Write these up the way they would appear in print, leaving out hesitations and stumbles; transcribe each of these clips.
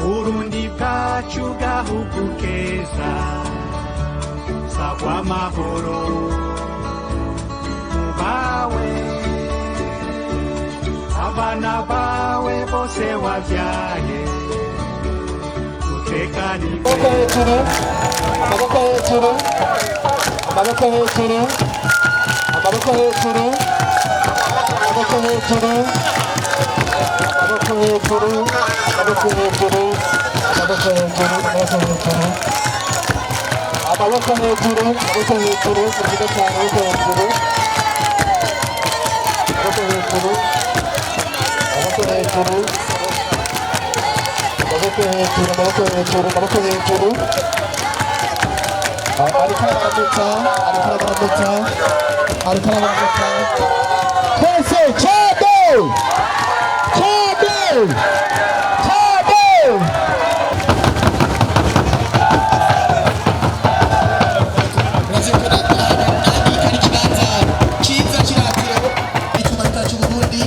Burundi bwacu gahugu keza, sagwa amahoro bawe, abana bawe bose wabyaye utekanirwe. Amaboko hejuru, amaboko hejuru, amaboko hejuru, amaboko hejuru, amaboko hejuru, amaboko hejuru, amaboko hejuru, amaboko hejuru, amaboko hejuru, amaboko hejuru, amaboko hejuru, ni byiza cyane. Amaboko hejuru, amaboko hejuru, amaboko hejuru, amaboko hejuru, amaboko hejuru, amaboko hejuru. Ariko arabaramutsa, ariko arabaramutsa, ariko arabaramutsa. Twese cyane cyane cyane. Urazirikana kandi kari ikibanza cyiza cy'iratiro icyubahiro cy'Uburundi,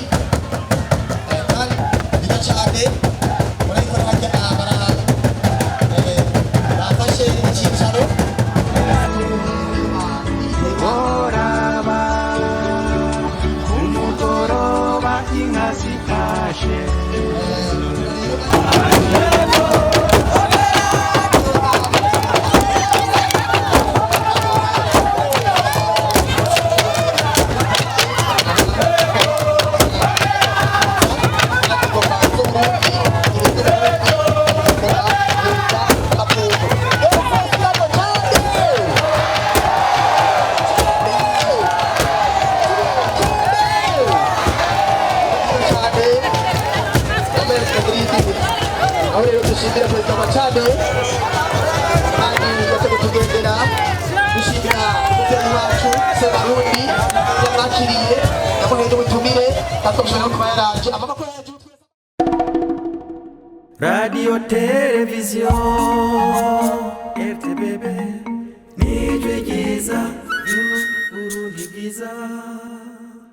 kandi byiza cyane. Murabikora hajya bara bafashe icyicaro. Boraba kumugoroba inka zitashe. Aho rero dushimira Perezida wa Cade kandi yaje kutugendera, dushimira umubyeyi wacu Sebarundi yamwakiriye, yamuhaye n'ubutumire akomeje no kuba yaraje. Amaboko hejuru twese. Radio television.